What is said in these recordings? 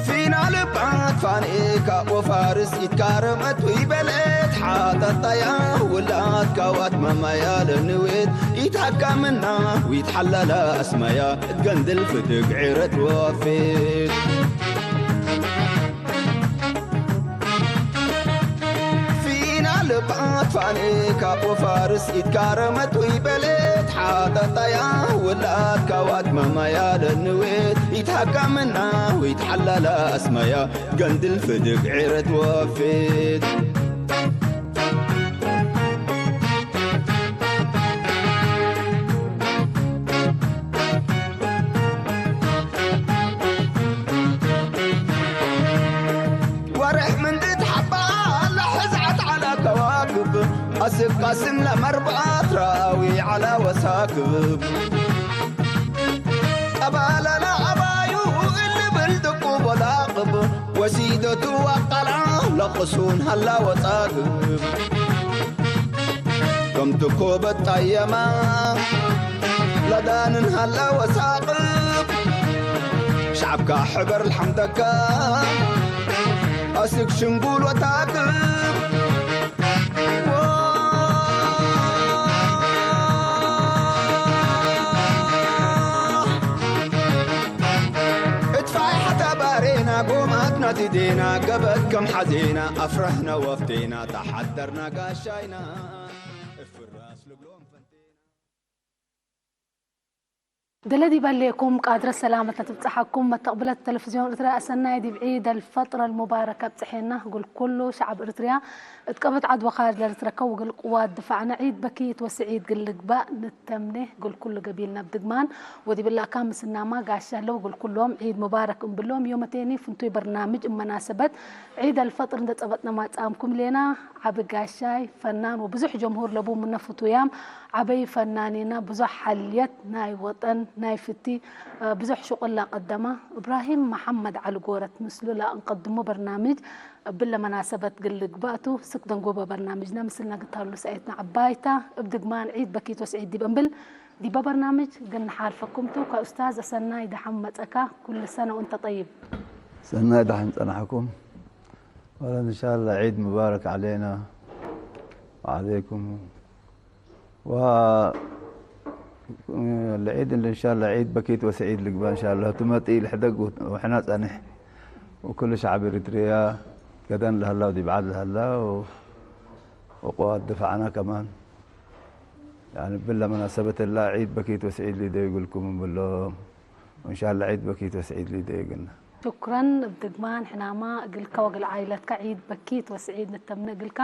ፊና ልባን ፋንኤ ካብ ወፋርስ ኢትካረመት ወይ በለት ሓተታያ ውላት ካዋት መማያ ለንዌት ኢትሃካምና ወይትሓላላ ኣስማያ እትገንድል ፍትግ ዒረት ወፌት ፊና ልባን ፋንኤ ካብ ወፋርስ ኢትካረመት ወይ በለት ሓተታያ ውላት ካዋት መማያ ለንዌት ኢትሃካምና ወይትሓላላ ኣስማያ ገንድል ፍድግ ዒረት ወፌት ወርሕ ምንድት ሓባ ለሕዝዓት ዓላ ከዋክብ ኣስብ ቃስም ለመርባት ራዊ ዓላ ወሳክብ ጠባለላ ኣባዩ እልብል ድቁ ቦላቕብ ወሲደቱ ኣቃልዓ ለቕሱን ሃላ ወጻግብ ከምቲ ኮበት ጣየማ ለዳንን ሃላ ወሳቕብ ሻዕብካ ሕበር ልሓምደካ ኣስግ ሽንጉል ወታግብ እትፋይ ሓታ ባሬና ጎማትና ቲዴና ገበት ከም ሓዜና ኣፍረህና ወፍቴና ተሓደርና ጋሻይና እፍራስ ልብሎም ፈንቴና ደለዲ በሌኩም ቃድረ ሰላመት ነትብጽሓኩም መተቕብለት ተለፍዝዮን ኤርትራ ኣሰናይ ዲብ ዒድ ኣልፈጥር ኣልሙባረክ ኣብጽሐና። እግል ኩሉ ሸዓብ ኤርትርያ እት ቀበት ዓድ ወኻርጅ ለልትረከብ እግል ቅዋት ድፋዕነ ዒድ በኪት ወስዒድ ግልግባእ ንተምኔ። እግል ኩሉ ገቢልና ብድግማን ወዲብላካ ምስናማ ጋሻ ኣለው። እግል ኩሎም ዒድ ሙባረክ እምብሎም ዮመቴኒ ፍንቱይ በርናምጅ እመናሰበት ዒድ ኣልፈጥር እንተ ጸበጥና ማጻምኩም ሌና። ዓቢ ጋሻይ ፈናን ወብዙሕ ጀምሁር ለቡ ምነ ፍቱያም ዓበይ ፈናኒና ብዙሕ ሓልየት ናይ ወጠን ናይ ፍቲ ብዙሕ ሽቁላ ቀደማ እብራሂም መሓመድ ዓሊ ጎረት ምስሉ ላእንቀድሞ በርናምጅ እብለ መናሰበት ግልግባእቱ ስክ ደንጎበ በርናምጅና ምስልና ግታሉ ሰዒትና ዓባይታ እብ ድግማን ዒድ በኪት ወስዒድ ዲብ እንብል ዲበ በርናምጅ ግን ንሓልፈኩምቱ ከኡስታዝ ኣሰናይ ደሓን መጸካ ኩሉ ሰነ ወእንተ ጠይብ ሰናይ ደሓን ጸናሕኩም። ወለን እንሻላ ዒድ ሙባረክ ዓለይና ወዓለይኩም። ዋ- ለዒድ እንሻላ ዒድ በኪት ወሰዒድ ልግባ እንሻላ ትመጢ ልሕደግ ወሕና ጸንሕ وكل شعب إريتريا، قدن لهلا ودبعات لهلا و-، وقوات دفعنا كمان. يعني بالله مناسبة الله عيد بكيت وسعيد لي ده يقولكم بالله. وإن شاء الله عيد بكيت وسعيد لي ده يقولنا. شكرا. ብድግማን ሕናማ እግልካ ወግል ዓይለትካ ዒድ በኪት ወስዒድ ንተምነ እግልካ።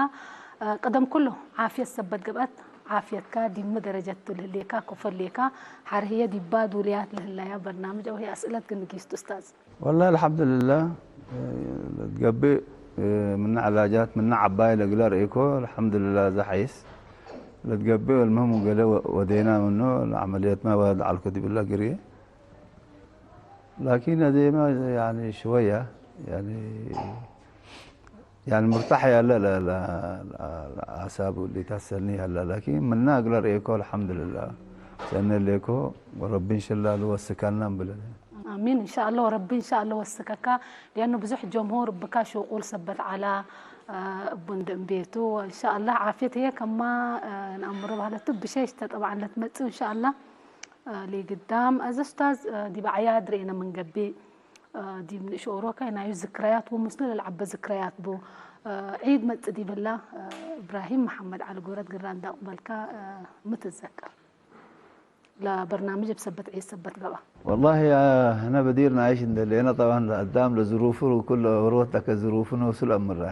ቅደም ኩሉ ዓፍየት ሰበት ገብአት ዓፍየትካ ዲሚ ደረጀት ልህሌካ ኮፈሌካ ሓርህየ ዲባ ዱልያት ልህላያ በርናምጅ አው አስእለት ግንጊስት ኡስታዝ። والله الحمد لله. ለትገብእ ምና ዕላጃት ምና ዓባይ ለግለ ርኢኮ الحمد لله። እዛ ሓይስ ለትገብእ المهم ገለ ወዴና ምኖ ለዓመልየት ማ ወላ ዓልኮ ዲብላ ግርየ لكن ዜማ يعني شوية يعني يعني مرتاح ያለ ለአሳብ ሊታሰኒ ያለ لكن ምና እግለ ርኢኮ الحمد لله። ሰነ ሌኮ ወረቢ እንሽላ ልወስካልና ብለለ አሚን እንሻአላ ወረቢ እንሻአላ ወስከካ። ሊአኑ ብዙሕ ጀምሁር ብካ ሽቁል ሰበት ዓላ እቡ እንድእምቤቱ እንሻአላ ዓፍየት ህየ ከማ ንአምሮ ባህለቱ ብሸሽ ተጠባዕን ለትመጽእ እንሻአላ። ሊግዳም እዚ ኡስታዝ ዲብ ዓያድ ርኤነ ምንገቢ ዲብ ንእሽ ኦሮካይ ናዩ ዝክረያት ቡ ምስሉ ለልዓበ ዝክረያት ቡ ዒድ መጽእ ዲብላ እብራሂም መሓመድ ዓሊ ጎረት ግራ እንዳቅበልካ ምትዘከር ለበርናምጅ ብሰበት ዒድ ሰበት ገብአ። والله احنا بدير نعيش እንደሌና طبعا ለአዳም ለዝሩፉ ኩሉ ኦሮታ ከዝሩፉ ነውሱ ለአምራ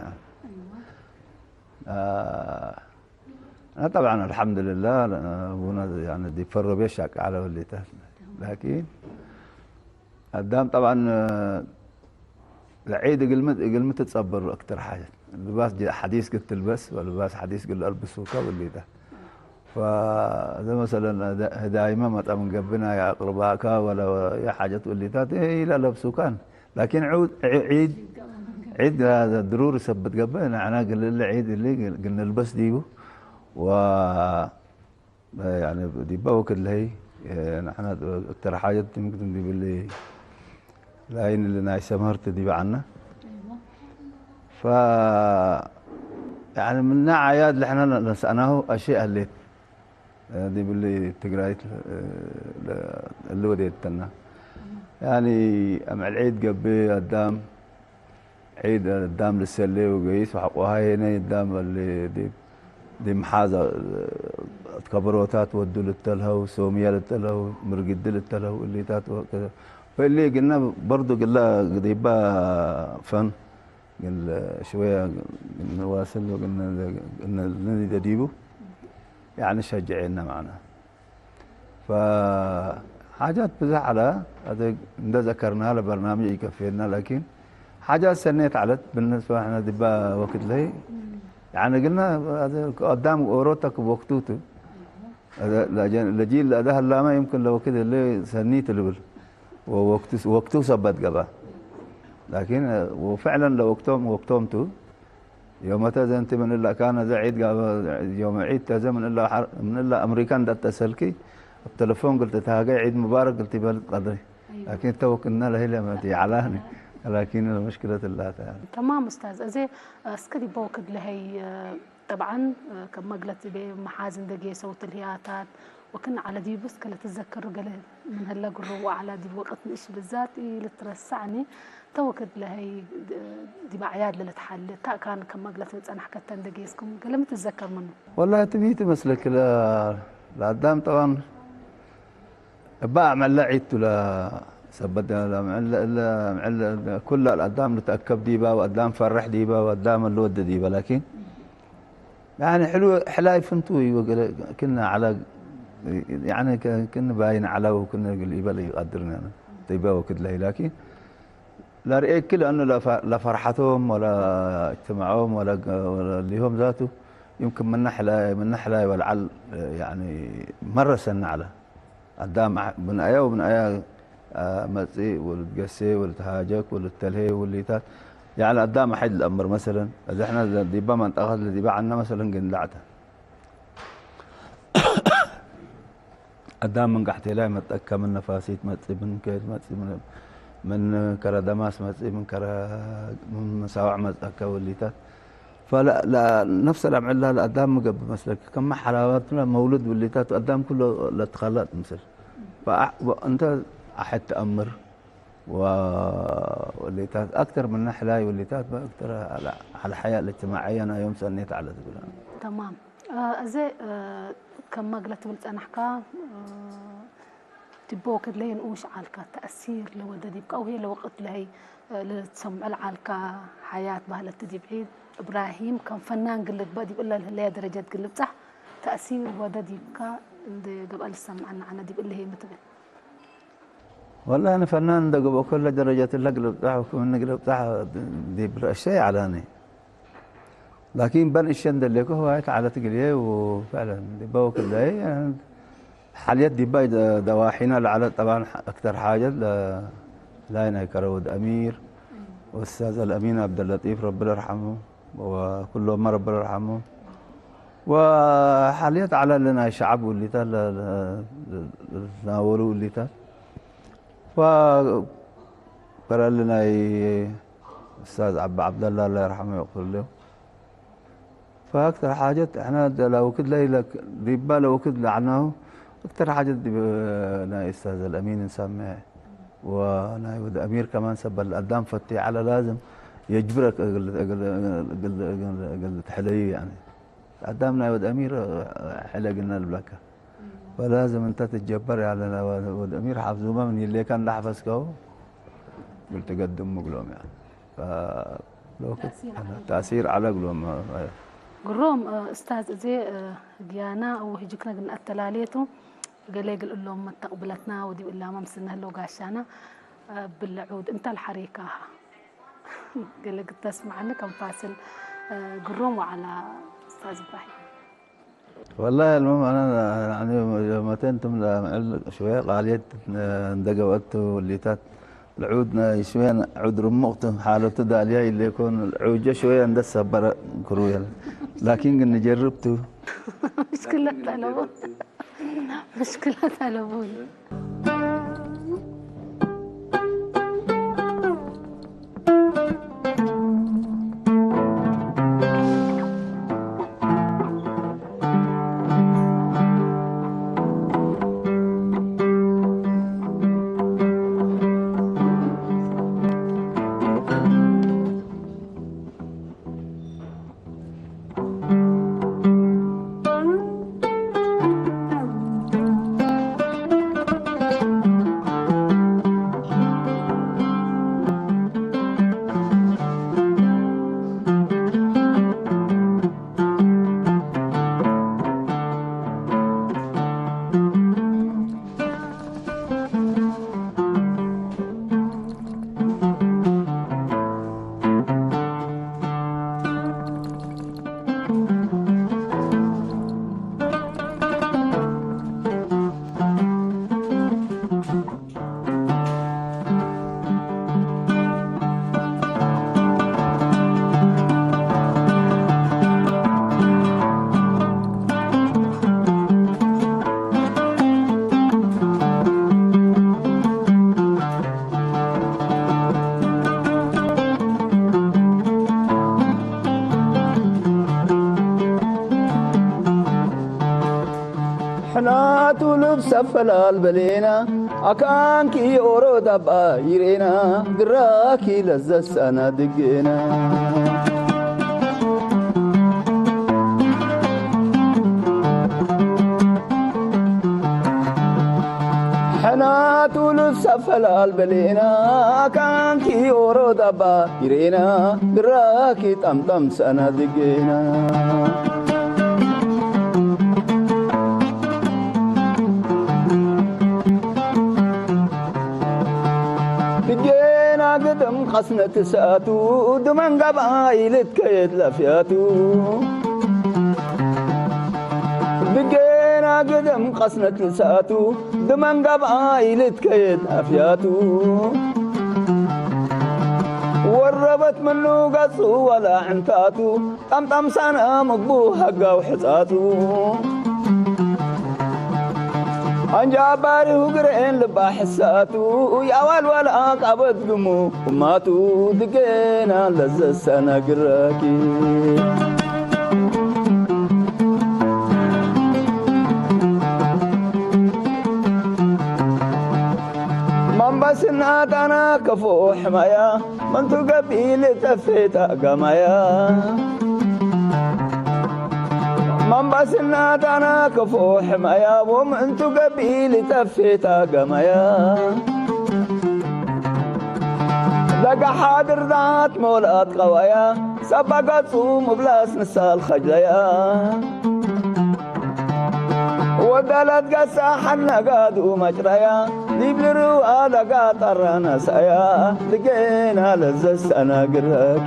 እና طبعا الحمد لله ቡና يعني ዲፈሮ ቤት ሻቃ አለ ወሊታት لكن አዳም طبعا ለዒድ እግልሚ ትጸበሩ أكثر حاجة ልባስ حديث قد تلبس ولباس حديث قد ألبسوك ወሊታት فإذا مثلا هدايمة መጣ من قبنا يا أقربائك ولا يا حاجة ወሊታት إلى لبسوكان لكن عود عيد عيد هذا ضروري ሰበት ገብእ ንዓና ግልለ عيد اللي قلنا نلبس ديبو و يعني ዲባ ወክድ ለይ ንሕና أكثر حاجة يمكن ዲብሊ ላይን اللي ናይ ሰመርት ዲባ عنا ف يعني ምና ዓያድ ልሕና ነስአናሁ أشياء هليت ዲብሊ ትግራይት እልወዴተና ያኒ አምዕል ዒድ ገብእ አዳም ዒድ አዳም ልሰሌ ወገይስ ወሐቆሃ ሄነ አዳም ዲብ ዲብ መሓዛ ከበሮታት ወዱ ልተልሀው ሶምያ ልተልሀው ምርግዲ ልተልሀው እሊታት ፈሊ ግና በርዱ ግላ ዲባ ፈን ግን شوية نواصل نديبه يعني شجعنا معنا فحاجات بزح على هذا ذكرناها لبرنامج يكفينا لكن حاجات سنيت علت بالنسبة احنا دبا وقت لي يعني قلنا هذا قدام اوروتك بوقتوته ለጂል ለአዳ ህላመ يمكن ለወክድ እሊ ሰኒ ትልብል ወቅቱ ሰበት ገባ لكن وفعلا ለወቅቶም ወቅቶም ቱ يوم تزن من إلا كان زعيد يوم عيد تزن من إلا من إلا أمريكان دات تسلكي التلفون قلت تهاجي عيد مبارك قلت بل قدري لكن توك إن له لما تي علاني لكن المشكلة لا تعالى تمام أستاذ أزي أسكدي بوكد لهي طبعا ከም መግለፂ ቤ መሓዝን ደጌ ሰውት ልህያታት ወክን ዓለ ዲቡስ ከለ ትዘከሩ ገለ ምን ህለ ግሩ ወዓላ ዲብ ወቅት ንእሽ ብዛት ልትረሳዕኒ ተወክድ ለሀይ ዲብ ኣዕያድ ለለትሓልት ታእካን ከም መግለፂ ጸናሕ ከተን ደጌስኩም ገለ ምትዘከር ምኑ والله ትቢት መስለክ ለአዳም ጠባን እባ አምዕለ ዒድ ቱ ለሰበት ለአምዕለ እለ አምዕለ ኩላ ለአዳም ልትአከብ ዲባ ወአዳም ፈርሕ ዲባ ወአዳም ልወደ ዲባ ላኪን ያኒ ሕሉ ሕላይ ፍንቱ ይወገለ ክነ ዓላ ያኒ ክነ ባይን ዓላው ክነ ግል ይበል ይቀድርና ዲባ ወክድ ላይ ላኪን ለርኤክ ለአኑ ለፈርሐቶም ወለ እጅትማዖም ወለ ሊሆም ዛቱ يمكن من نحلة من نحلة والعل يعني مرة سنة على قدام من أيا ومن أيا መጽእ ወልትገሴ ወልትሃጀክ ወልተልሄ ወሊታት يعني قدام حد الأمر مثلا إذا احنا ديبا ما انتقد لديبا عنا مثلا قلعته قدام من قحتي لا متأكا من نفاسيت متسي من كيت متسي من من كرا دماس متسي من كرا من مساوع متأكا وليتات فلا لا نفس الأمعلة لقدام مقب مسلك كم حلاواتنا مولد وليتات قدام كله لتخلط مثل فأنت أحد تأمر ወሌታት ኣክተር ምን ናሕላይ ወሌታት ኣክተር ዓለ ሓያል እጅትማዕያ ናዮም ሰኔት ዓለ ትብላ። ተማም። እዚ ከም መግለ ትብል ጸናሕካ ዲቦ ክድለይ ንኡሽ ዓልካ ተእሲር ለወደ ዲብካ ውሄ ለወቅት ለይ ልትሰምዑ ለዓልካ ሓያት ባህለት ዲብዒ እብራሂም ከም ፈናን ግልግበእ ዲብ እለ ልህለየ ደረጀት ግልብጻሕ ተእሲር ወደ ዲብካ እንደ ገብአ ልሰምዐና ዓነ ዲብ እለ ሄ ምትብል ወላሂ ንፈናን እንደ ገብአ ከለ ደረጀት እለ ግልብጻሕ ወክምኒ ግልብጻሕ ዲብ ረእሸ ይዓላኒ ላኪን በን እሸ እንደሌኩ ህዋየት ዓለት ግልየ ወፍዕለን ዲበ ወክለይ ሓልየት ዲባይ ደዋሒና ለዓለት ጠባን ኣክተር ሓጀት ላይን ኣይከረ ወድ አሚር ወስታዝ አልአሚን አብደለጢፍ ረቢ ለርሐሙ ወኩሎማ ረቢ ለርሐሙ ወሓልየት ዓለ ለናይ ሸዓብ ውሊታት ለናወሉ ውሊታት ወከረ ለናይ استاذ عبد عبد الله الله يرحمه ويغفر له فاكثر حاجات احنا لو كنت ليلك ديبا لو كنت لعناه اكثر حاجات دي ناي استاذ الامين نسمع وناي ود امير كمان سبب الادام فتي على لازم يجبرك قلت حلي يعني ادام ناي ود امير حلي قلنا البلاكه فلازم انت تتجبر يعني ود امير حافظوما من يلي كان لحفظكو قلت قدم مقلوم يعني ف لو كنت تأثير على قلوم ግሩም እስታዝ እዚ ግያና እው ህጅክነ ግን ኣተላለየቱ ገሌ ግል እሎም መተቕብለትና ወዲብ እላማ ምስልነ ህለው ጋሻና ብልዑድ እንተ ልሓሪካሃ ገሌ ግተስምዓኒ ከም ፋስል ግሩም ወዓላ እስታዝ እብራሂም والله المهم انا يعني متى انتم شويه قاليت عند قوت وليتات العود شويه عود رمقت حالته داليا اللي يكون العوجه شويه عند السبره كرويل لكن قلنا جربته مشكلة تلفون مشكلة تلفون ሕናቱ ልብሰ ፈላል በሌና ኣካንኪ ኦሮ ዳባ ይሬና ግራኪ ለዘሰና ድጌና ሕናቱ ልብሰ ፈላል በሌና ኣካንኪ ኦሮ ዳባ ይሬና ግራኪ ጠምጠም ሰና ድጌና ብጌና ግድም ቐስነት ሰኣቱ ድመንጋባ ኢልትከየድ ላፍያቱ ብጌና ግድም ቐስነት ሰኣቱ ድመንጋባ ኢልትከየድ ኣፍያቱ ወረበት ምኑ ገጹ ወላ ዕንታቱ ጠምጠምሳና ምግቡ ሃጋው ሕጻጹ ኣንጃ ባሪሁ ግርኤን ልባ ሕሳቱ ያዋልዋል ኣቃበት ግሙ እማቱ ድጌና ለዘሰነ ግረኪ መንበስ ስናታና ከፎ ሕማያ መንቱ ገቢል ጠፌታ ጋማያ ማምባስና ታና ከፎ ሕማያ ቦም እንቱ ገቢል ጠፌታ ጋማያ ደጋ ሓድርዳት መውላት ቀዋያ ሳባ ጋጹ ምብላስ ንሳል ኸጅለያ ወዳላት ጋሳ ሓናጋዱ ማጭራያ ሊብልሩ ኣዳጋ ጣራና ሳያ ድጌና ለዘሰናግረኪ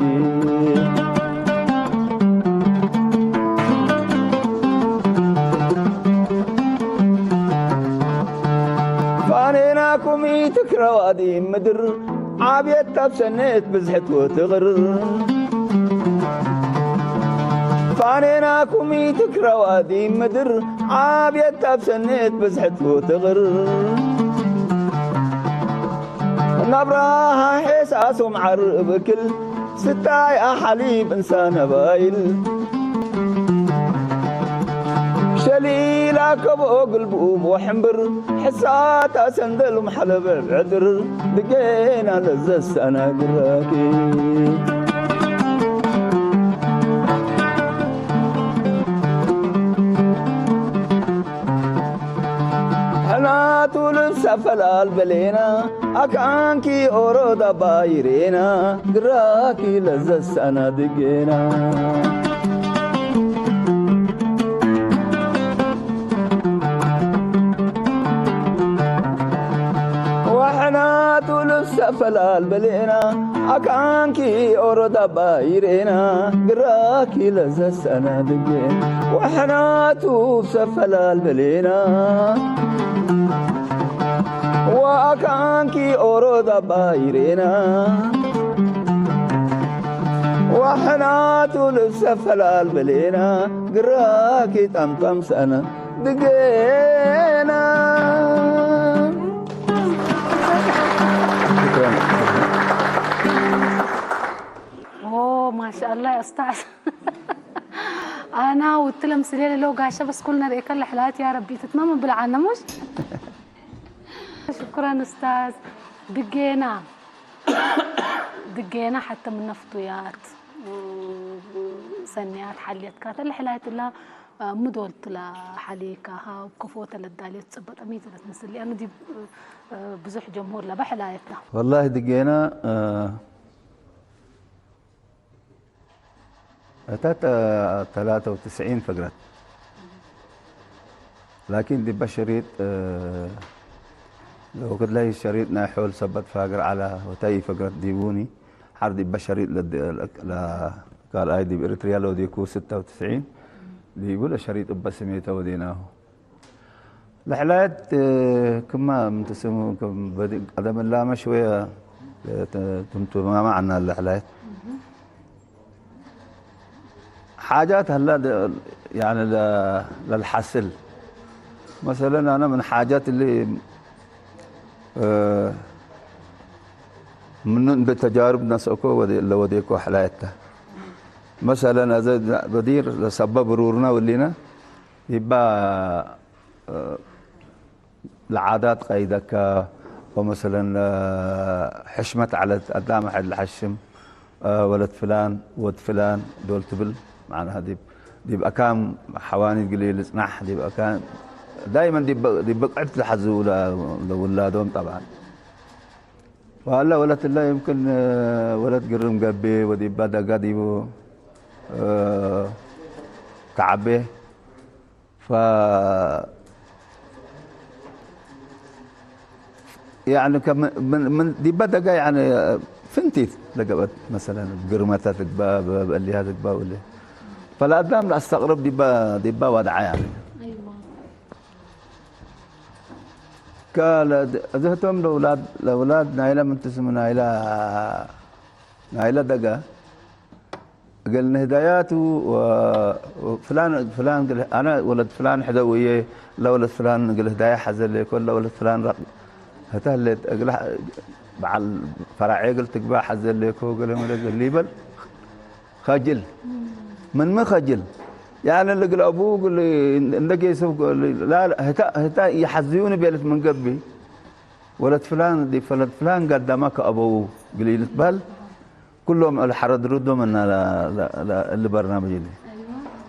ፋኔናኩም ኢትክረዋዲ ምድር ዓብየት ካብ ሰኔት ብዝሕት ወትቕር ፋኔናኩም ኢትክረዋዲ ምድር ዓብየት ካብ ሰኔት ብዝሕት ወትቕር ናብራሃ ሔሳሶም ዓርብ እክል ስታይ ኣሓሊብ እንሳ ነባይል ሸሊላ ከብኦ ግልብኡ ብወሕምብር ሕሳታ ሰንደሉም ሓለበ ብዕድር ድጌና ለዘሰናግረኪ ሕናቱ ልብሳ ፈላል በሌና ኣካንኪ ኦሮዳ ባይሬና ግራኪ ለዘሳና ድጌና ዋሕናቱ ልብሳ ፈላል በሌና ኣካንኪ ኦሮዳ ባይሬና ግራኪ ለዘሳና ድጌና ዋሕናቱ ሰፈላል በሌና ወኣካንኪ ኦሮዳ ባይሬና ዋሕናቱ ልብሰ ፈላል በሌና ግራኪ ጣምጣም ሰነ ድጌና ማሻላ ኡስታዝ ኣና ውትለም ስሌለ ለው ጋሻ በስኩል ነርእከ ለሕላት ያ ረቢ ትትማም ብልዓና ሙሽ ሽኩራን ኡስታዝ ድጌና ድጌና ሓተ ምነፍቱያት ሰንያት ሓልየትካ ተለሕላይትላ ምዶልትላ ሓሊካ ሃብ ከፎ ተለዳልዮ ትጽበጠ ሚዘለት ምስል ያኑ ዲብ ብዙሕ ጀምሁር ለበሕላየትና ወላሂ ድጌና እታ ተላተ ወትስዒን ፈግረት ላኪን ዲባ ሸሪጥ ለወክድ ላይ ሸሪጥ ናይ ሖል ሰበት ፋግር ዓላ ወታይ ፈግረት ዲቡኒ ሓር ዲባ ሸሪጥ ካልኣይ ዲብ ኤርትርያ ለወዴኩ ስታ ወትስዒን ዲቡ ለሸሪጥ እባ ስሜተ ወዴናሁ ለሕላየት ክማ ምንትስሙ ቀደም ላመ ሽወየ ትምትማማ ዓና ለሕላየት ሓጃት ሀላ ለልሓስል መሰለን ኣነ ምን ሓጃት ሊ ምኑ እንደ ተጃርብ ነስእኮ ለወዴኮ ሕላየታ መሰለን ኣዘ በዲር ለሰበብ ሩርና ወሊና ይባ ለዓዳት ቀይደካ ወመሰለን ሕሽመት ዓለት ኣዳም ሕድ ለሐሽም ወለት ፍላን ወድ ፍላን ዶል ትብል ማዕና ዲብ ዲብ ኣካም ሓዋኒት ግሊ ልጽናሕ ዲብ ኣካም ዳይመን ዲብ በቅዕት ዝሓዙ ለውላዶም ጠብዓን ዋላ ወለት ላ يمكن ወለት ግርም ገቤ ወዲባ ደጋ ዲቡ ተዓቤ يعني كم من من دي بدقة يعني فنتي لقبت مثلا قرمتها تقبا بليها تقبا ولا فالأدام لا استغرب دي با دي با وضعها يعني أيوة. قال زهتهم الأولاد الأولاد نايلة من تسمى نايلة نايلة دقة እገል ንህዳያቱ ፍላን ፍላን ኣነ ወለድ ፍላን ሕደው እየ ለወለድ ፍላን እግል ህዳያ ሓዘለ ኮ ለወለድ ፍላን ረቅ ህተ ህሌት እግል በዓል ፈራዔ እግል ትግባ ሓዘለ ኮ ገለ መለ እግል ይበል ኸጅል ምንሚ ኸጅል ያነ እግል ኣቡ እግል እንደ ጌሰብ ህታ ይሓዝዩኒ ቤለት መንገቢ ወለት ፍላን ዲ ፈለት ፍላን ጋዳማ ከአበው ግሊ ልትባል ኩሎም አልሐረድ ርዶም እና ለ- ለ- ለ- እሊ በርናምጅ ሊ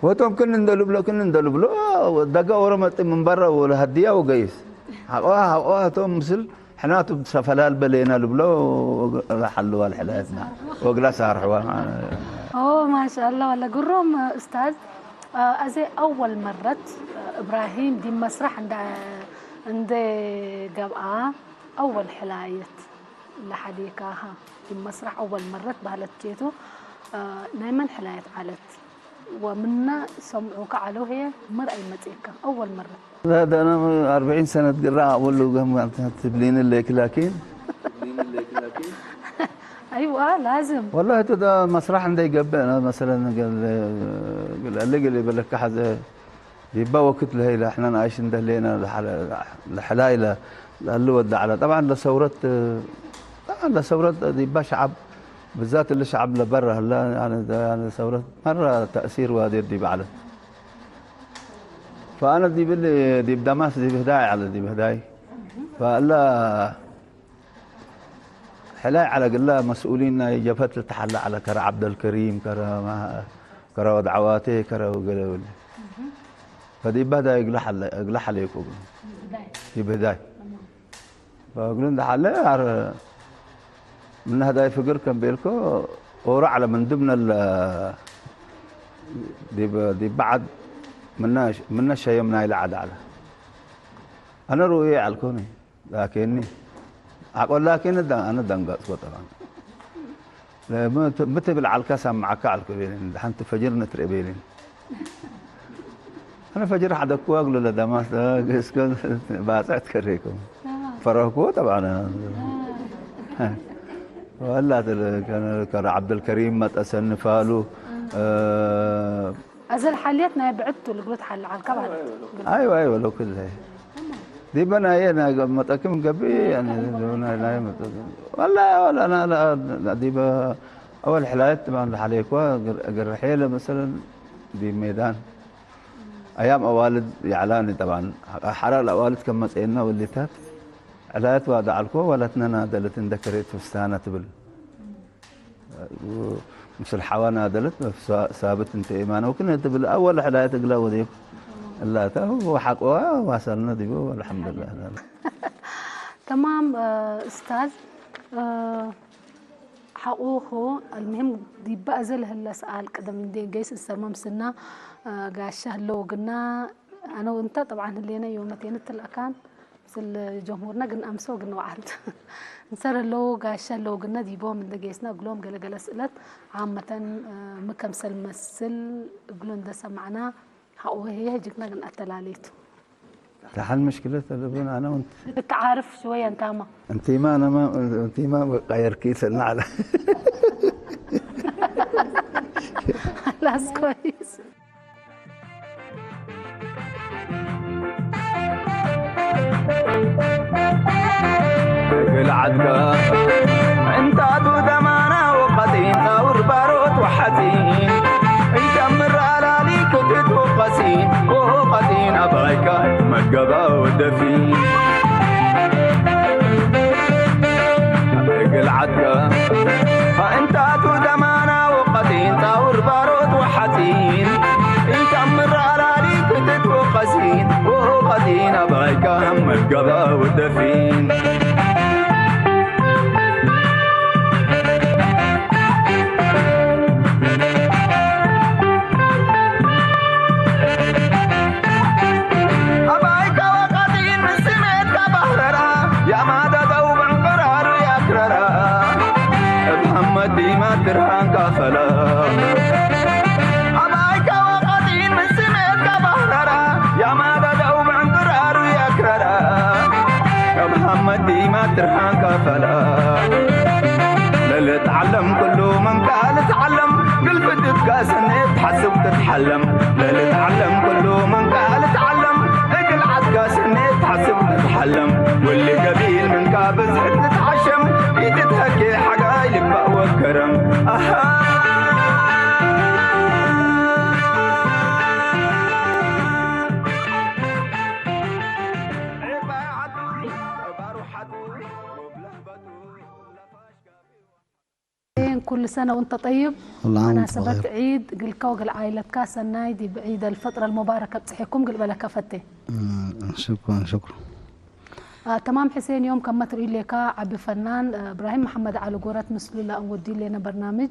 ወቶም ክን እንደልብሎ ክን እንደልብሎ ደጋ ኦሮመጢ ምንበረ ወለ ሀዲያ ወገይስ ሐቆ ሐቆ ቶም ምስል ሕናቱ ሰፈላል በሌና ልብሎ ሐልዋ ልሕላየትና ወግላ ሳርሕዋ ኦ ማሻአላ ወላ ግሩም ኡስታዝ። እዚ አወል መረት እብራሂም ዲ መስራሕ እንደ እንደ ገብአ አወል ሕላየት ለሓዴካሃ ዲ መስራሕ አወል መረት ባህለት ኬቱ ናይ መን ሕላየት ዓለት ወምና ሰምዑ ከዓለው ሄ መርአይ መጽእካ አወል መረት لا ده أنا أربعين سنة قراءة أقول له قام تبلين لك لكن አይዋ ላዝም والله هذا مسرح عندي قبل أنا مثلا قال قال قال يقول لك حاجة يبقى وقت له إلى إحنا عايشين ده لينا لحلايلة اللي ودع على طبعا لثورة طبعا لثورة يبقى شعب بالذات اللي شعب لبرا هلا يعني ده يعني ثورة مرة تأثير وادي دي بعلى فأنا دي باللي دي بدماس دي بهداي على دي بهداي فلا حلاي على قلا مسؤولين جبهة التحلى على كرا عبد الكريم كرا ما كرا ود عواتي كرا وقلا ولا فدي بهداي يقلح على يقلح عليكم دي بهداي فقلنا ده حلا من هداي فقر كان بيلكو ورا على من ضمن ال دي بعد منا منا شيء من هاي العدالة أنا رؤية على الكوني لكني أقول لكن أنا دنقص طبعا متى بالعلكة سمعك على الكبيرين دحنت فجر نتر إبيلين أنا فجر حدا كواغلو لدماس قسكن باصعت كريكم فرهكو طبعا أنا ولا كان كان عبد الكريم ما تأسن فالو آه أزل حاليتنا يبعدتوا لقلت حل على الكبار ايوه ايوه لو كل هي دي بنا هي انا متاكد من قبل يعني دي بنا لا متاكد والله ولا انا لا دي ب- اول حلايت طبعا حاليك قرحيله مثلا دي ميدان ايام اوالد يعلاني طبعا حرار الاوالد كما سينا والليتات حلايت وادع الكو ولا تننا دلت اندكريت فستانه تبل ምስል ሓዋና ደለት ሳብት እንተ ኢማን ወክነ ትብል ኣወል ሕላየት እግላ ወዴብ እላታ ወሓቅዋ ዋሰልነ ዲቦ አልሐምዱሊላህ تمام ኡስታዝ ሓቁኹ المهم ዲባ እዘ ለህለ ሰኣል ቅደም እንዴ ገይስ እሰመም ስና ጋሻ ህለው ግና ኣነ እንተ طبعا ህሌነ ዮመቴን ትልእካን ስለ ጀምሁርና ግን ኣምሶ ግን ወዓልት እንሰር ኣለዉ ጋሻ ኣለዉ ግና ዲቦም እንደ ጌስና እግሎም ገለገለ ስእለት ዓመተን ምከምሰል መስል እግሎ እንደ ሰማዕና ሓኡ ህየ ህጅግና ግን ኣተላለይቱ تحل مشكلة تلفون أنا وأنت تعرف شوية أنت ما أنت ما أنا ما أنت ما غير كيس النعلة خلاص كويس ግልዓትካ እንታቱ ደማና ወቐጢን ጣውር ባሮት ወሓፂን እንተምር ኣላሊ ክትት ወቐሲን ወሆ ቐጢን ኣባይካ መገባ ወደፊን ግልዓትካ እንታቱ ደማና ወቐጢን ጣውር ባሮት ወሓፂን እንተምር ኣላሊ ክትት ወቐሲን ወሆ ቐጢን ኣባይካ መገባ ወደፊን ትርሃንካ ፈላ ለልትዓለም ኩሉ መንካ ልትዓለም ግልፍትትካ ስኔት ሓስብ ትትሓለም ለልትዓለም ኩሉ መንካ ልትዓለም እግል ዓድካ ስኔት ሓስብ ትትሓለም ወሊ ገቢል መንካ ብዝሕት ልትዓሸም ኢትትሀኬ ሓጋይ ልባእ ወከረም ኣሃ سنة وانت طيب. والله عام مناسبة صغير. عيد قلكا وقل عائلتك سنة عيد بعيد الفطر المبارك بتحيكم قل بلك فتي. شكرا شكرا. آه تمام حسين يوم كما تري لك عبي فنان آه إبراهيم محمد على قرة مسلو لا أودي لنا برنامج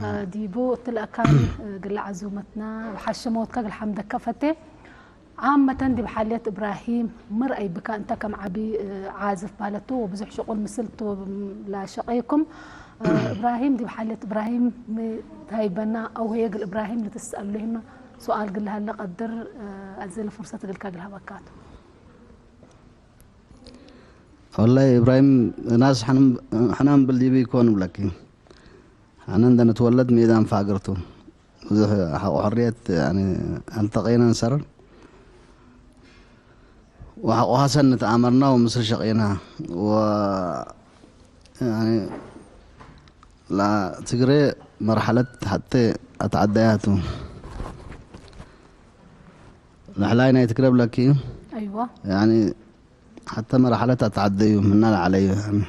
آه ديبو تلأكان آه قل عزومتنا وحشموتك قل حمدك فتي. ዓመተን ዲብ ሓልየት እብራሂም ምርኣይ ብካ እንተ ከም ዓቢ ዓዝፍ ማለቱ ወብዙሕ ሽቁል ምስል ላሸቀይኩም እብራሂም ዲብ ሓልየት እብራሂም ታይበና ኣው ሄግል እብራሂም ንትስአሉ ሂመ ሱኣል ግልሃለ ቀድር ኣዘለ ፍርሰት ግልካ ግልሃበካቱ። والله إبراهيم ناس حنان حنان بالديبي يكون بلكي. أنا عندنا تولد ميدان فاقرته. ብዙሕ ሓቆ ሕርየት ኣልተቀይናን ሰር ወሓቆ ሀሰን ንተኣመርና ወምስል ሸቂና و يعني لا ትግሬ መርሓለት ሓተ ኣትዓዳያቱ ንሕላይ ናይ ትግረ ብለኪ أيوة يعني حتى مرحلة أتعديهم من علي يعني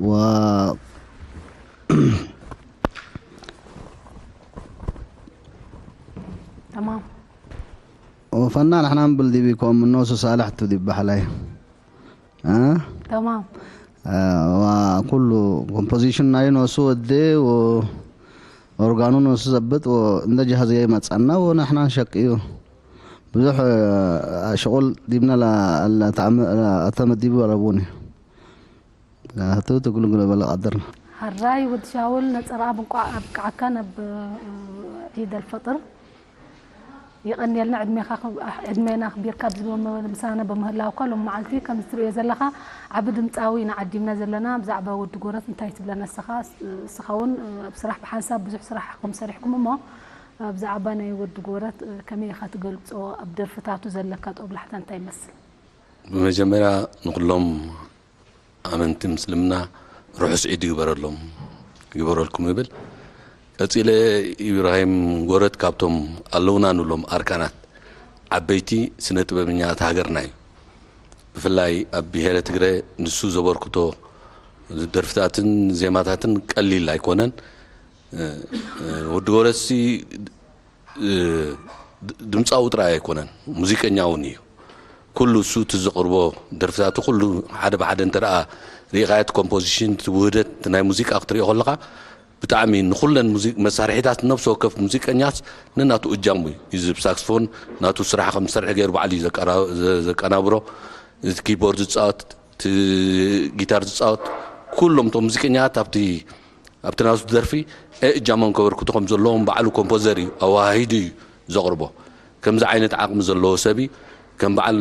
و تمام وفنان احنا نبل دي بيكون من نوسو صالح تو دي بحلاي ها تمام وكل composition ناي نوسو ودي و ኦርጋኑ ንሱ ዘብጥ እንደ ጃሃዝ ይመጻና ወናሕና ንሸቅዩ ብዙሕ ሽቁል ዲብና ኣተመዲቡ ኣለቡኒ ቱ ትግሉ ግሎ በለ ቀድር ሀራይ ወዲ ሻውል ነጸራ ብንቋዕ ኣብቅዓካ ነብ ዒድ ኣልፈጥር የቐንየልና ዕድሜኻ ዕድሜና ኣኽቢርካ ኣብዚ ምሳና ብምህላውካ ሎም መዓልቲ ከም ትርእዮ ዘለኻ ዓቢ ድምጻዊ ኢና ዓዲምና ዘለና ብዛዕባ ወዲ ጎረት እንታይ ትብለና ንስኻ ንስኻ እውን ኣብ ስራሕ ብሓንሳብ ብዙሕ ስራሕ ኢኹም ሰሪሕኩም እሞ ብዛዕባ ናይ ወዲ ጎረት ከመይ ኢኻ ትገልጾ ኣብ ደርፍታቱ ዘለካ ጦብላሕታ እንታይ ይመስል ብመጀመርያ ንኹሎም ኣመንቲ ምስልምና ርሑስ ዒድ ይግበረሎም ይግበረልኩም ይብል። ቀጺለ ኢብራሂም ጎረት ካብቶም ኣለውና ንብሎም ኣርካናት ዓበይቲ ስነ ጥበበኛታት ሃገርና እዩ። ብፍላይ ኣብ ብሄረ ትግረ ንሱ ዘበርክቶ ደርፍታትን ዜማታትን ቀሊል ኣይኮነን። ወዲ ጎረትሲ ድምፃዊ ጥራይ ኣይኮነን፣ ሙዚቀኛ እውን እዩ። ኩሉ እሱ እቲ ዘቕርቦ ደርፍታቱ ኩሉ ሓደ ብሓደ እንተ ደኣ ርኢኻዮ እቲ ኮምፖዚሽን፣ እቲ ውህደት፣ እቲ ናይ ሙዚቃ ክትሪኦ ከለኻ ብጣዕሚ ንኹለን መሳርሒታት ነብሲ ወከፍ ሙዚቀኛስ ነናቱ እጃሙ እዩ ዝህብ። ሳክስፎን ናቱ ስራሕ ከም ዝሰርሕ ገይሩ ባዕሉ እዩ ዘቀናብሮ። እቲ ኪቦርድ ዝፃወት፣ እቲ ጊታር ዝፃወት፣ ኩሎም እቶም ሙዚቀኛታት ኣብቲ ኣብቲ ናቱ ደርፊ እጃሞም ከበርክቱ ከም ዘለዎም ባዕሉ ኮምፖዘር እዩ ኣወሃሂዱ እዩ ዘቕርቦ። ከምዚ ዓይነት ዓቕሚ ዘለዎ ሰብ እዩ። ከም በዓል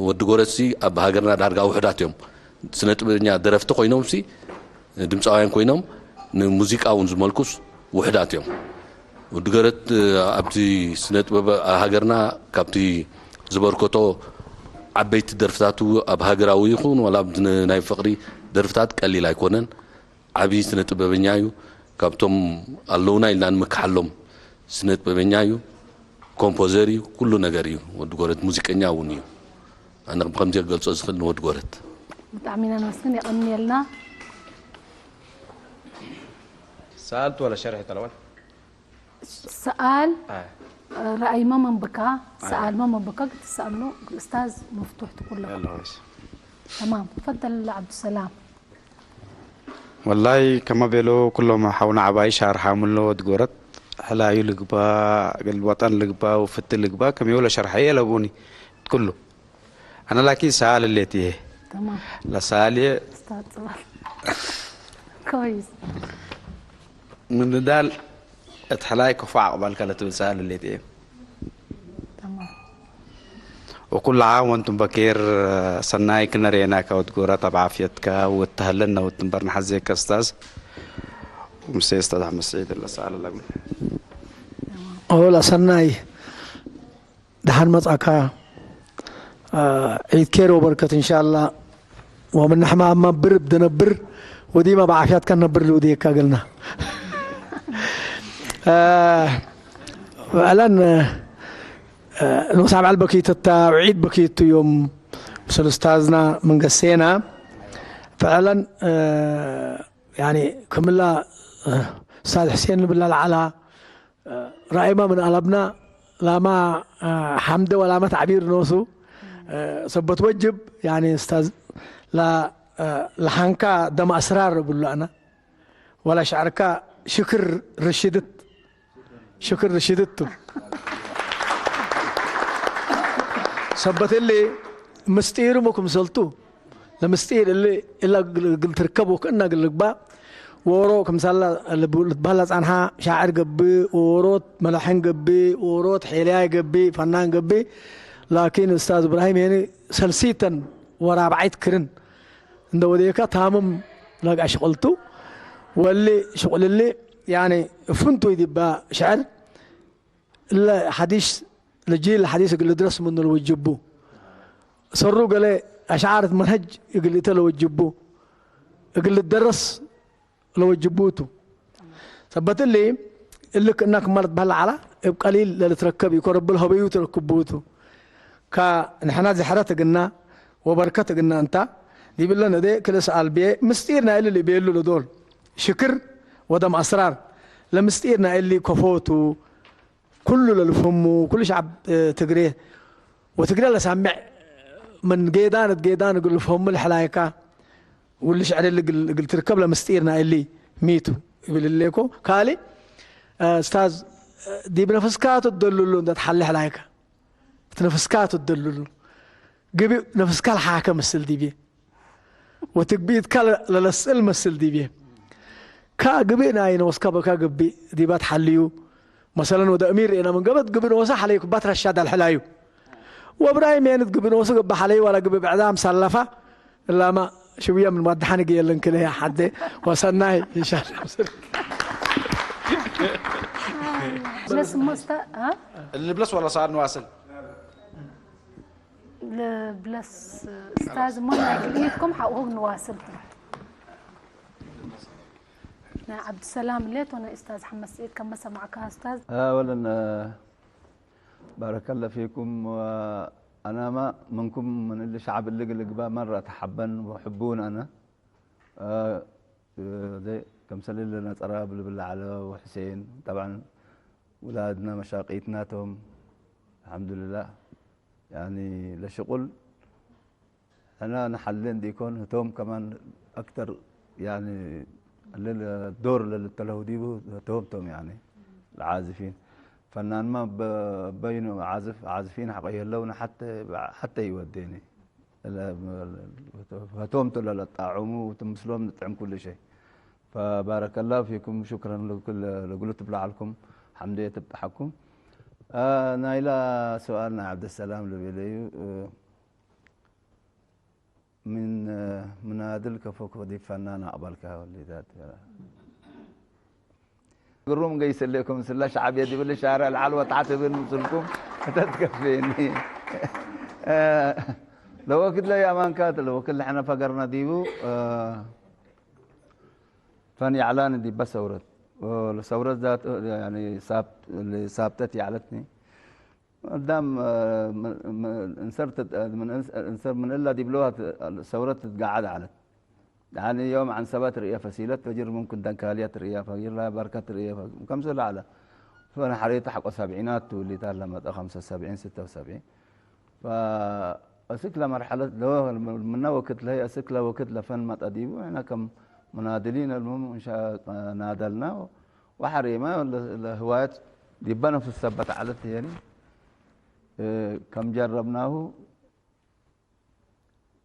ወዲ ጎረትሲ ኣብ ሃገርና ዳርጋ ውሑዳት እዮም። ስነ ጥበበኛ ደረፍቲ ኮይኖምሲ ድምፃውያን ኮይኖም ንሙዚቃ እውን ዝመልኩስ ውሑዳት እዮም። ወዲ ጎረት ኣብቲ ስነ ጥበብ ሃገርና ካብቲ ዝበርከቶ ዓበይቲ ደርፍታቱ ኣብ ሃገራዊ ይኹን ዋላ ናይ ፍቕሪ ደርፍታት ቀሊል ኣይኮነን። ዓብዪ ስነ ጥበበኛ እዩ። ካብቶም ኣለውና ኢልና ንምክሓሎም ስነ ጥበበኛ እዩ። ኮምፖዘር እዩ። ኩሉ ነገር እዩ። ወዲ ጎረት ሙዚቀኛ እውን እዩ። ኣነ ብከምዚ ክገልፆ ዝኽእል ንወዲ ጎረት ብጣዕሚ ኢና ነመስግን። የቐንየልና። سألت ولا شرحت الأول؟ ሰኣል ረኣይማ መንብካ ሰኣልማ መንብካ ክትሰኣሉ ኡስታዝ መፍቱሕ ትኩሎ يلا ماشي. تمام تفضل عبد السلام والله كما بيلو كلهم حونا عباي شهر حامل له تقولت حلايو لقبا قلبطان لقبا وفت لقبا كم يولا شرحي لبوني كله أنا لكن سأل اللي تيه تمام لا سالي استاذ سؤال كويس من دال اتحلاي كفا عقبال كلا تقول سأل اللي تيه تمام وكل عام وانتم بخير سناي كنا رينا كوت قورة بعافيتك وتهلنا وتنبرنا حزيك أستاذ ومسي أستاذ أحمد سعيد الله سأل الله ኦላ ሰናይ ደሓን መጻካ ዒድ ኬር ወበርከት እንሻላ ወምንሕማ ኣብ መብር ብደነብር ወዲማ ብዓፍያትካ ነብር ልውድየካ ገልና ፍዕለን ንሳ በዓል በክይትታ ውዒድ በክይቱ እዮም ምስል ኡስታዝና መንገሴና ፍዕለን ያኒ ክምላ ኡስታዝ ሕሴን ንብላ ለዓላ ራእይማ ምን ኣለብና ላማ ሓምደ ወላማ ተዕቢር ኖሱ ሰበት ወጅብ ያኒ ኡስታዝ ለሓንካ ደም ኣስራር ብሉ ኣና ወላ ሻዕርካ ሽክር ርሽድት ሽክር ርሽድት ሰበት እሊ ምስጢሩ ምኩም ሰልቱ ለምስጢር እሊ እላ ግል ትርከብ ወክእና ግል ልግባ ወሮ ከምሳላ ልትባላ ጻንሓ ሻዕር ገብእ ወሮት መላሕን ገብእ ወሮት ሔልያ ገብእ ፈናን ገብእ ላኪን ኡስታዝ እብራሂም የኒ ሰልሲተን ወራብዓይት ክርን እንደ ወዴካ ታምም ለጋ ሽቕልቱ ወሊ ሽቕልሊ ያኒ ፍንቱ ይዲባ ሽዕር እለ ሓዲሽ ለጂል ሓዲሽ እግል ድረስ ምኑ ለወጅቡ ሰሩ ገለ ኣሽዓርት መንሀጅ እግል እተ ለወጅቡ እግል ደረስ ለወጅቡ እቱ ሰበት እሊ እልክ እና ክማለት ባህል ዓላ እብ ቀሊል ለልትረከብ እዩ ኮረብል ሀበዩ ትረክቡ እቱ ካ ንሕና ዝሕረት እግና ወበርከት እግና እንታ ዲብለን እደ ክልስ ኣልቤ ምስጢር ናይ እሊ ልቤሉ ለዶል ሽክር ወደም ኣስራር ለምስጢር ናይ እሊ ከፎቱ ኩሉ ለልፍህሙ ኩሉ ሸዓብ ትግሬ ወትግሬ ለሳምዕ ምን ጌዳን እት ጌዳን እግል ልፍህሙ ለሕላይካ ውልሽ ዕደል እግል ትርከብ ለምስጢር ናይ እሊ ሚቱ ይብል እሌኮ ካሊ እስታዝ ዲብ ነፍስካ ትደልሉ እንተ ትሓሊ ሕላይካ እቲ ነፍስካ ትደልሉ ግቢ ነፍስካ ለሓከ ምስል ዲብየ ወትግቢእትካ ለለስእል መስል ዲብየ ካ ግብእ ናይ ነወስካ በካ ግብእ ዲባ ትሓልዩ መሰለን ወደ እሚር ርኤና ምን ገበት ግብእ ነወሳ ሓለዩ ክባት ረሻድ ኣልሕላዩ ወብራሂም የንት ግብእ ነወሱ ገባ ሓለዩ ዋላ ግብእ ብዕዳም ሳለፋ እላማ ሽውያ ምን ዋድሓን ገየለን ክለ ሓደ ወሰናይ ኢንሻላ ንብለስ ወላ ሰዓት ንዋስል ልብለስ እስታዝ እሞ ናይ ክልኢትኩም ሓውሁብ ንዋስል ናይ ዓብድሰላም ሌት ወነ እስታዝ ሓመድ ስዒድ ከም መሰማዕካ እስታዝ أولا بارك الله فيكم وأنا ما منكم من اللي شعب اللي قلق ما مرة تحبن وحبون أنا زي كم سنة اللي نتقرب بالله على وحسين طبعا ولادنا مشاقيتناتهم الحمد لله يعني لشغل أنا نحلين ديكون هتوم كمان أكتر يعني الدور اللي تلهو ديبو هتوم توم يعني العازفين فنان ما بينوا عازف عازفين حق يهلونا حتى حتى يوديني هتوم تلا للطاعم وتمسلوم نطعم كل شيء فبارك الله فيكم شكرا لكل لقلت بلعلكم حمدية بتحكم آه نايلا سؤالنا عبد السلام لبيليو آه من منادل كفوك ودي فنان أقبل كهولي ذات قروم قيس لكم سلا شعب يدي بالشارع العلوة تعتبر مسلكم تتكفيني لو وقت لا يا مان كاتل لو وقت احنا فقرنا ديبو فان اعلان دي بس ثورت ثورت ذات يعني سابت اللي سابتت يعلتني قدام انسرت من انسر من الا دي بلوها ثورت تقعد على يعني يوم عن سبت رئيه فسيلت فجر ممكن دنكاليات رئيه فجر لا بركه رئيه كم سلا على فانا حريت حق سبعينات واللي تال لما خمسة وسبعين ستة وسبعين فأسكلا مرحلة لو منا وقت لهي أسكلا وقت لفن ما تديبو احنا كم منادلين المهم إن شاء نادلنا وحريمة لهواية ديبنا في السبت على التياني كم جربناه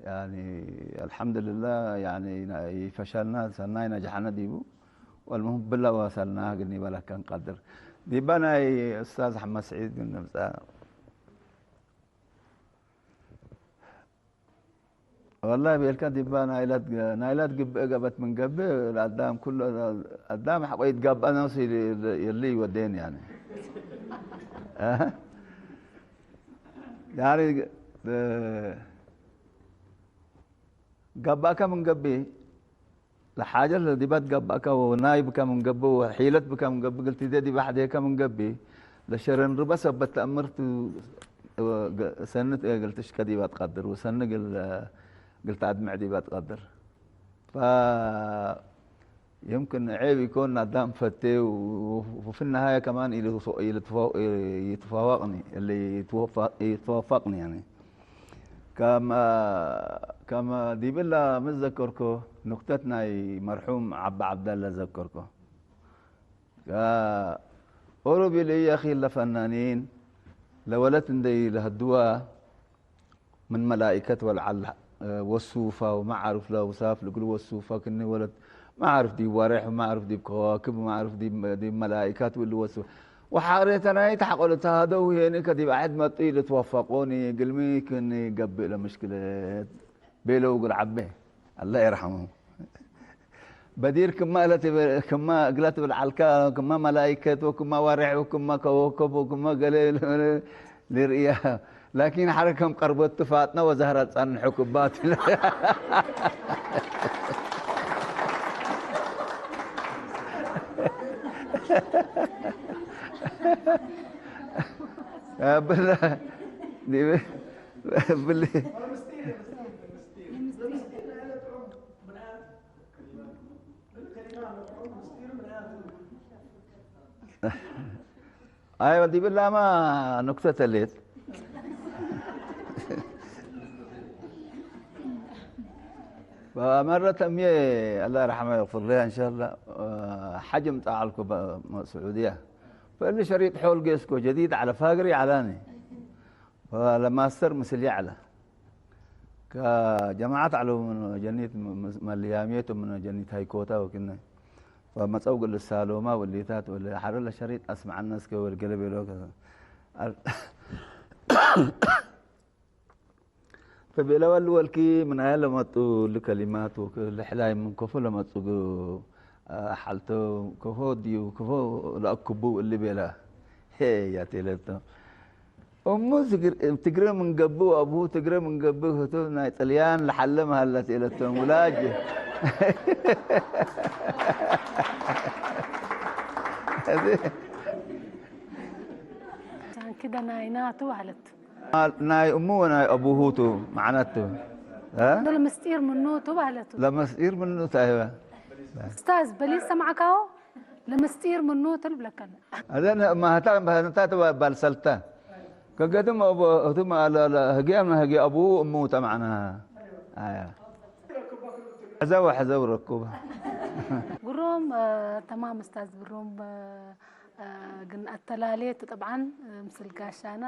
يعني الحمد لله يعني فشلنا سناي نجحنا ديبو والمهم بلا وصلنا قلني بلا كان قدر ديبنا أستاذ أحمد سعيد قلنا والله بيلكا ديبا نايلات نايلات قب قبت من قبل الأدام كل الأدام حقيت قب أنا وسي يلي ودين يعني يعني قباك من قبي لحاجة لديبات قبك ونايب كم قبو وحيلت بكم قبو قلت دي دي بحدي كم قبي لشرن ربا سبت أمرت سنة قلت إيش كديبات قدر وسنة قل قلت أدمع ديبات قدر ف يمكن عيب يكون ندام فتي و- وفي النهاية كمان يلتف- يلتفا- يتفاوقني، اللي يتوفق- يتوفقني يعني. كما كما ديبلا متذكركو نكتتنا مرحوم عب عبد الله ذكركو. كا أوروبي لي يا أخي لفنانين لولت ندي لهدوا من ملائكة والعل وسوفا وما عارف لا وساف لقل وسوفا كني ولد ما عارف دي وارح وما عارف دي كواكب وما عارف دي دي ملائكات واللي وسوف وحاريت انا يتحقل تهدو هيني كدي بعد ما طيل توفقوني قلمي كني قبل مشكلة بيلو وقل عبي الله يرحمه بدير كما لا تب- كما قلت بالعلكا كما ملائكة وكما وارح وكما كوكب وكما قليل لرئيا لكن حركة مقربة فاطنة وزهرة صنحك بات بالله دي بالله ايوه دي بالله ما نكتة تليت فمرة أمي الله يرحمها يغفر لها إن شاء الله آه، حجم تعالكو سعودية فاللي شريط حول قيسكو جديد على فاقري علاني فلماستر مسلي على كجماعة على من جنيت ملياميت من جنيت هايكوتا وكنا فمتصوق للسالوما والليتات واللي حر لشريط أسمع الناس كور قلبي لو كذا فቤለወል ወልኪ ምናየ ለመጹ እሊ ከሊማት ወክ-፣ ልሕላይ ምን ከፎ ለመጹ ግ-፣ አ፣ ሓልቶ ከፎ ድዩ ከፎ ለአክቡ እሊ ቤለ። ሄ ያቴለቶ። እሙ ትግር-፣ ትግረ ምን ገብእ ወአብሁ ትግረ ምን ገብእ ህቱ ናይ ጥልያን ለሓለ መሃለት ኤለቶም ውላጅ። እዚ ጃንኪ ደናይናቱ ማለት ናይ እሙ ወናይ አቡሁ ቱ መዓነቱ እ? ለምስጢር ምኑ ቱ ማለት ለመስጢር ምኑ ታይበ ኡስታዝ በሊስ ሰማዕካዎ ለምስጢር ምኑ ትል ብለከን። አዘን ማህታ ማህታ ባልሰልተ ከገትም እቱም ህጊያም ህጊ አቡሁ እሙ ተማዕና አያ ሕዘው ሕዘው ረኩብ ግሩም እ፣ ተማም ኡስታዝ ግሩም እ፣ እ፣ ግን አተላሌት ጠብዓን እ፣ ምስል ጋሻና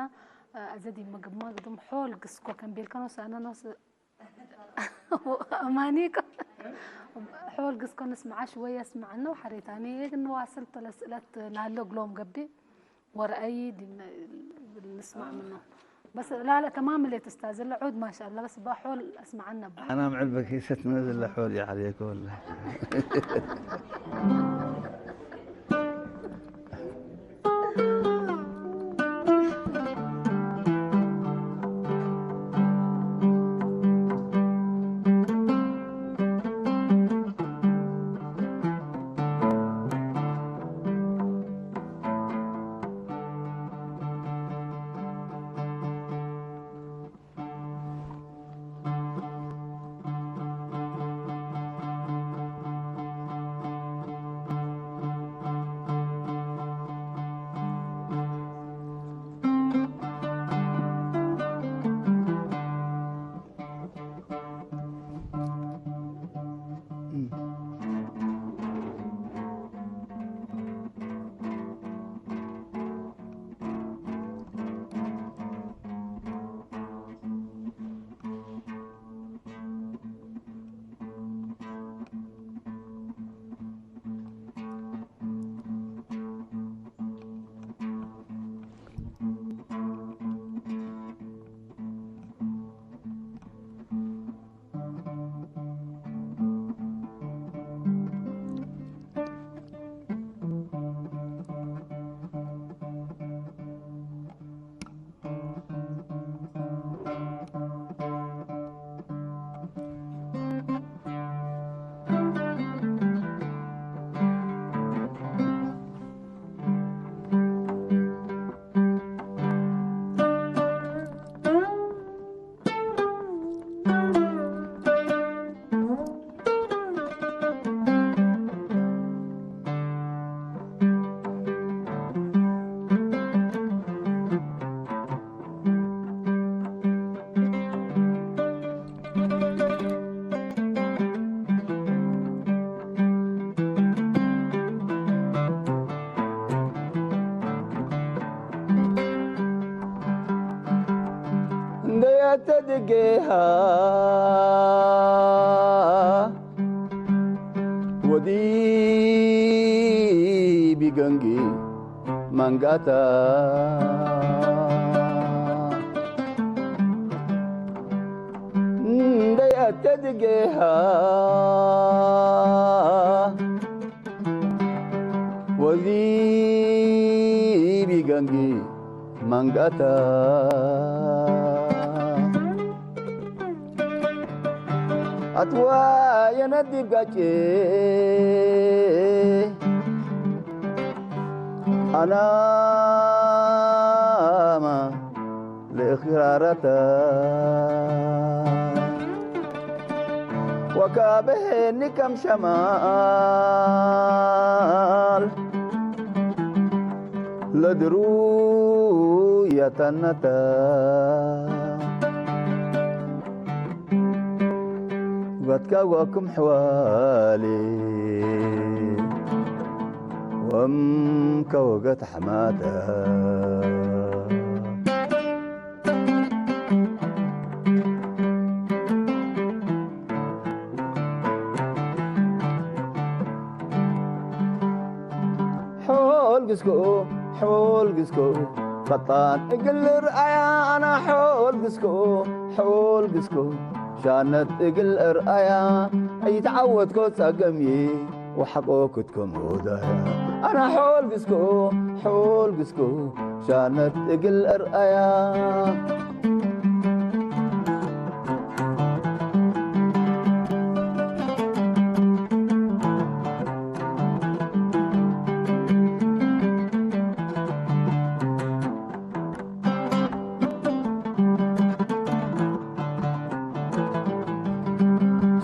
እ፣ አዘ ዲመ ግማ ግዱም ሖል ግስኮ ከም ቤልከኖ ሰአነኖስ እማኒኮ ሖል ግስኮ ንስምዓ ሽወየ ስምዓና ወሓሬታኒ የግን ዋስል ተለስእለት ላሎ ግሎም ገቢ ورأيي دي ن- نسمع منه بس لا لا تمام اللي تستاذن له عود ما شاء الله بس بحول اسمع عنه بحول. أنا معلبك يست نزل لحولي عليك والله እተድጌሃ ወዲ ቢገንጊ ማንጋታ እንደይ ኣተድጌሃ ወዚ ቢገንጊ ማንጋታ ኣትዋ የነዲብ ጋጭ ኣናማ ለእኽራራታ ወካበሄኒ ከም ሸማል ለድሩ ያታናታ ጓትካ ጓኩም ሕዋሊ ወም ከወገት ሓማታ ሖል ግስኩ ሖል ግስኩ ፈጣን እግል ርኣያ ኣና ሖል ግስኩ ሖል ግስኩ ሻነት እግል ርኣያ ኣይተዓወትኮ ጸገም እየ ወሓቆ ክትከም ሆዳያ ኣና ሖል ግስኩ ሖል ግስኩ ሻነት እግል ርኣያ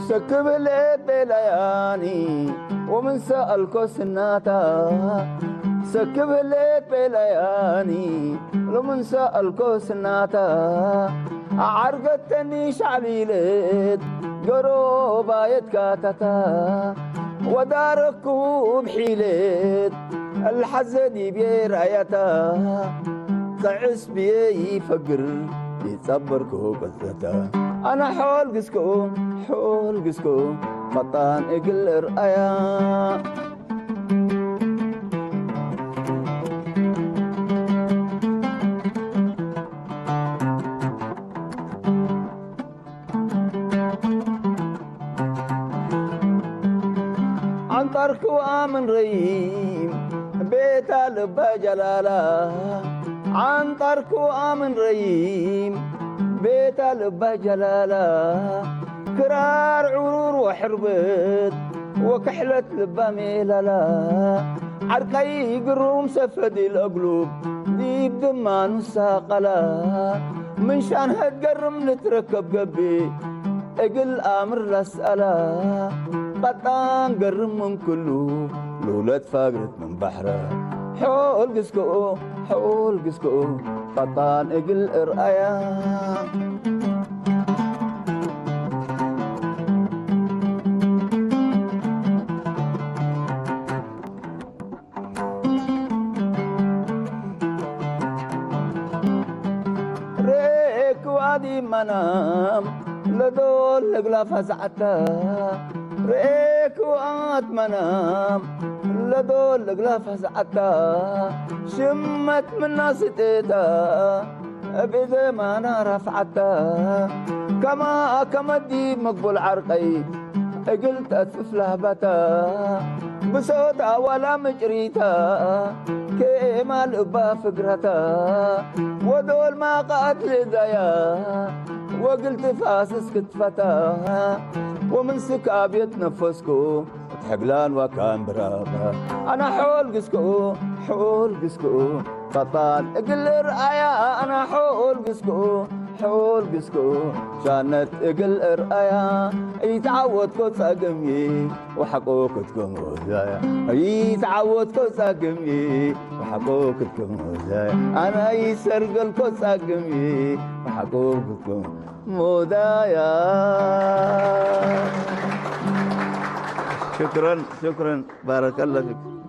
ሰክብለት ቤላያኒ ወምን ሰኣልኮ ስናታ ሰክብለት ቤላያኒ ሎምን ሰኣልኮ ስናታ ኣዓርገተኒ ሻዕሊለት ገሮባየት ካታታ ወዳረኩ ብሒለት ኣልሓዘ ዲብየ ራያታ ክዕስ ብየ ይፈግር ይጸበርኩ ቅጽበታ ኣነ ሖል ግስኩ ሖል ግስኩ ፈጣን እግል ርኣያ ዓንጣርኩ ኣምን ረይም ቤታ ልባ ጀላላ ዓንጣርኩ ኣምን ረይም ቤታ ልባ ጀላላ ክራር ዑሩር ወሕርበት ወክሕለት ልባ ሜላላ ዓርቀይ ግሩም ሰፈዲ ለእግሉብ ዲብ ድማ ኑሳ ቀላ ምንሻን ሀትገርም ልትረከብ ገብእ እግል ኣምር ለስኣላ ቀጣን ገርም ምን ክሉ ልውለት ፋግርት ምን ባሕረ ሖል ግስክኡ ሖል ግስክኡ ቀጣን እግል እርኣያ ሬክዋ ዲብ መናም ለዶል ለግላ ፋዝዓታ ሬክዋት መናም ለዶል ለግላ ፋዝዓታ ሽመት ምና ስጤታ እብ ዘማና ራፍዓታ ከማ ከመዲ መግቦል ዓርቀይ እግል ተጽፍ ላህባታ ብሶታ ዋላ ምጭሪታ ከማል እባ ፍግራታ ወዶል ማቃት ልዳያ ወግል ትፋስስ ክትፈታ ወምን ስካብየት ነፈስኩ ሕግላን ዋካን ብራባ ኣና ሖል ግስክኡ ሖል ግስክኡ ፋጣን እግል ርኣያ ኣና ሖል ግስክኡ ሖል ግስክኡ ሻነት እግል ርኣያ ይተዓወትኮ ጸግም ወሓቆ ክትከም ዛያ ይተዓወትኮ ጸግም ወሓቆ ክትከም ዛያ ኣና ይሰርገልኮ ጸግም ወሓቆ ክትከም ሞዳያ شكرا شكرا بارك الله فيك